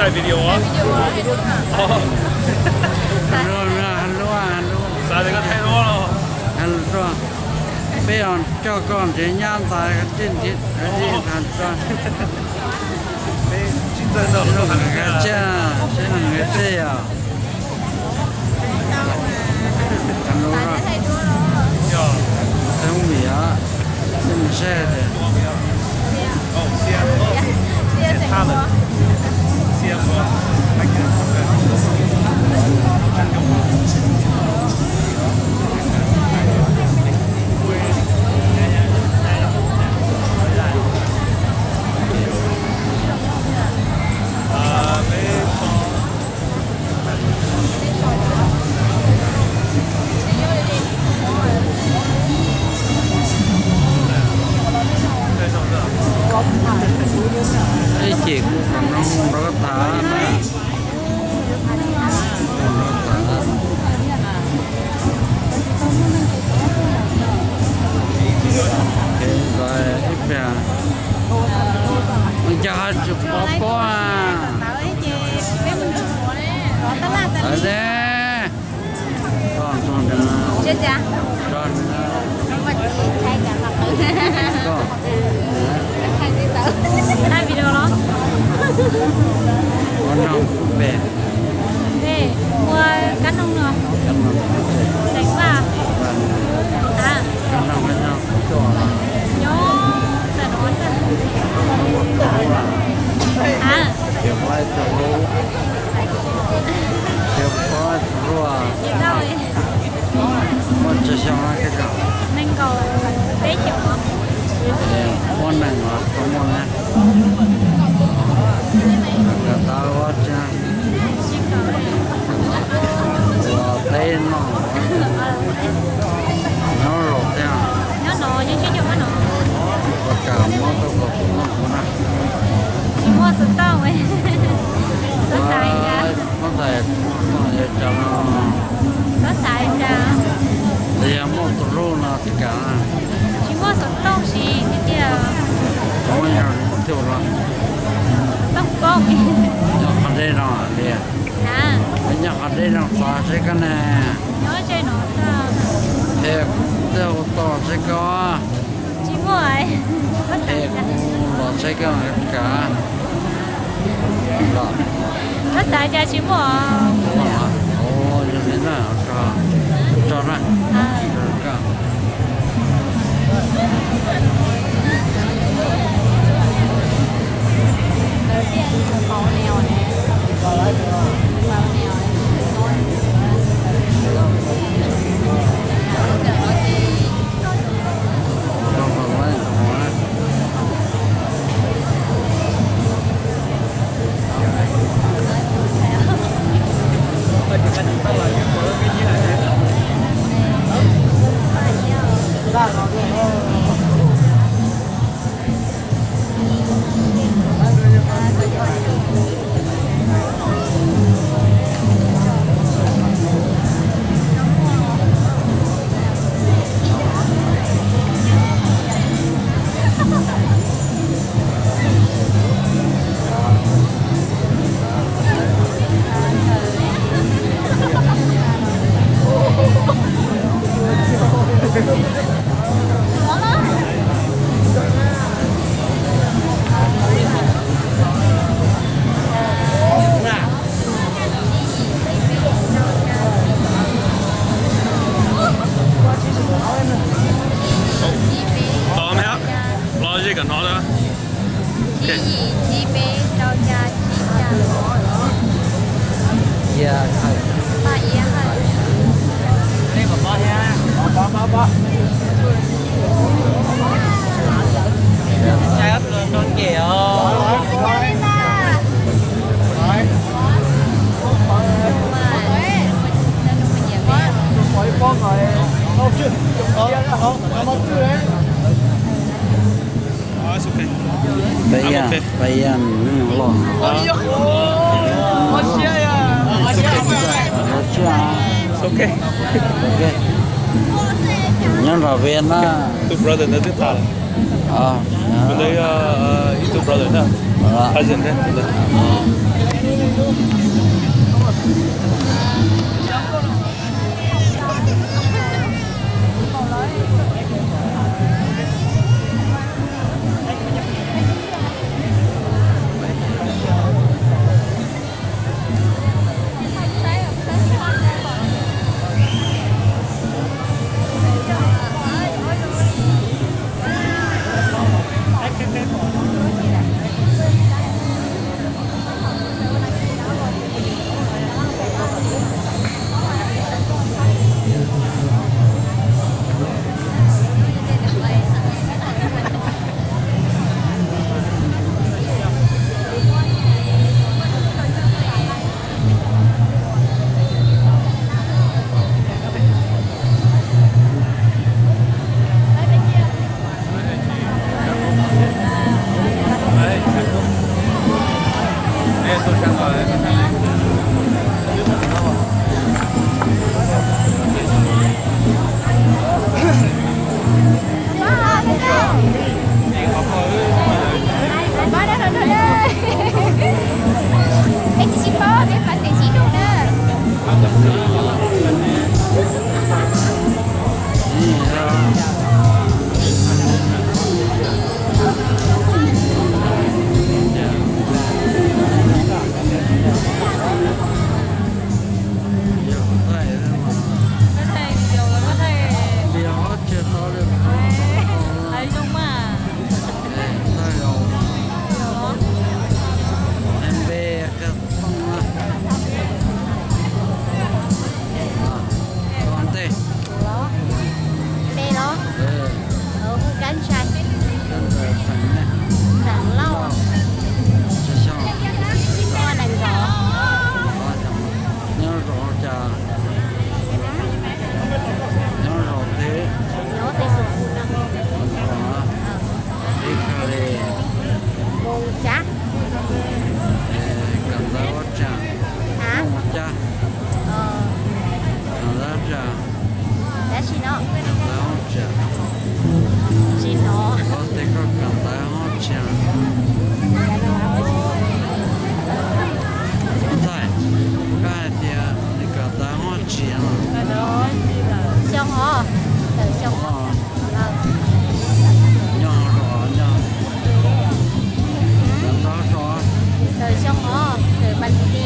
Thaij video. Lua, lua, lua, lua. Xav tias koj thaij duab los. Peb os, coj koj nrhiav nyab ntxais, ib nrhiav, ib nrhiav, tsiab, tsiab neeg nqe tej os. Thaij lub, thaij hub vim os, tej mus saib tias. Ib chim kuv qhov no mus nrog koj tham na. Ib pliag, ua cas ho tsis pom pob a? Lawv ne, koj txog nrad, koj, ua noog pem, ua kab noog no, xeem vaj, a, nyob txawm no xwb, a, muaj tsawg xyoo, nees nkaum peb caug, muaj nees los tsis muaj na. Kawm ntawv ua tsi, ua teb noj, nyob los thiab. Ua cas muab tau kom kuv noj kuv na. Tsis muaj xov tooj, txhob xav li cas. Muab tais, muab tais yog cas no. Txhob xav li cas. Yog muaj tus hlub no tsis kam na. Tsis muaj xov tooj siv tiag tiag. Muab nyob li tiag los. Tooj poob. Nyob qhov deb no li. Nyob qhov deb no xav seb koj na. Nyob ze no xwb. Es kuv tej hu tau seb koj. Tsis muaj. Es kuv los seb koj kam. Koj xav cas tsis muaj. Yog li na, tso na. Los ze kom hnov na. Ib yim, ib peb, rau xya, tsib, xya. Paj Iab Hawj. Peb yam, peb yam nws los. Los tsiaj. Ok. Nyob nram Vietnam. Tus brother ntawd twb tham lawm. Tus ntawd yog ib tug brother na. Cousin thiab tus ntawd. Npe los? Hu Kab Ntshai, xeem Lauj, ua neeg zos. Nyob zos cas? Nyob zos twg? Nyob xeev Xus Pus no. Ib kawg li. Mus cas? Kawm ntawv ua cas? Mus cas? Kawm ntawv ua cas? Dab tsi no? Kawm ntawv ua cas? Tsis hnov. Koj tias koj kawm ntawv ua cas? Ntxhais, koj hais tias nws kawm ntawv ua cas no? Xyoo os, tawm xyoo os. Nyob zos, nyob tau zos. Tawm xyoo os, tawm pas ti.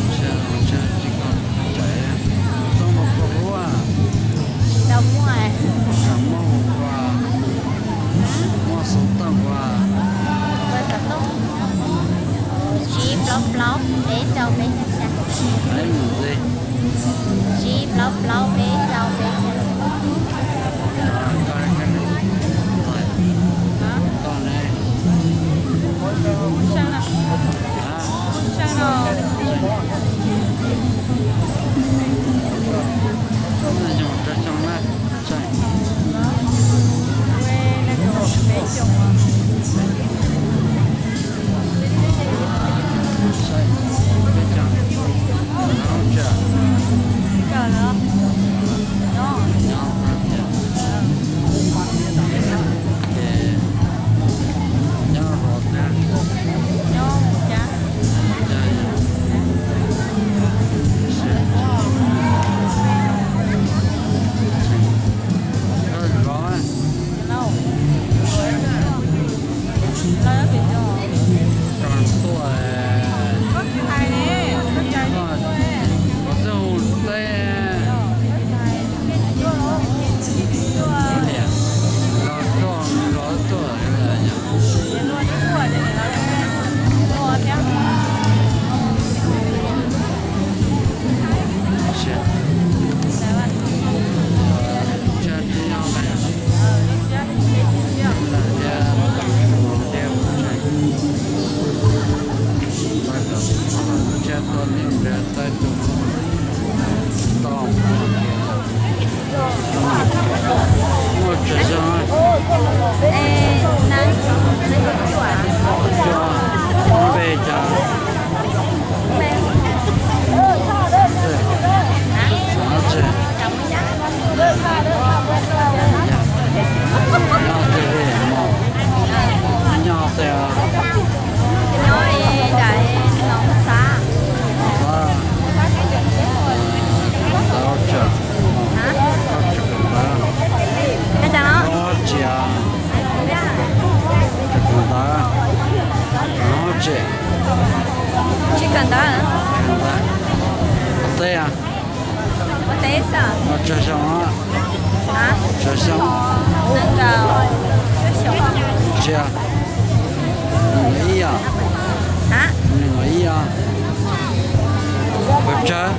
Tsis koj tseem txoob hluas koj hlub. Tsis tau muaj. Tseem muaj ua, muaj xov tooj ua. Ua xov tooj. Tsib plaub plaub peb rau peb xya xya. Tsib plaub plaub peb rau peb xya xya. Tsis, tsis kawm ntawv. Ua teb a? Ua teb xwb. Tsawg xyoo? Tsawg xyoo? Tsis, nees nkaum ib os. Nees nkaum ib os. Puas tsawg?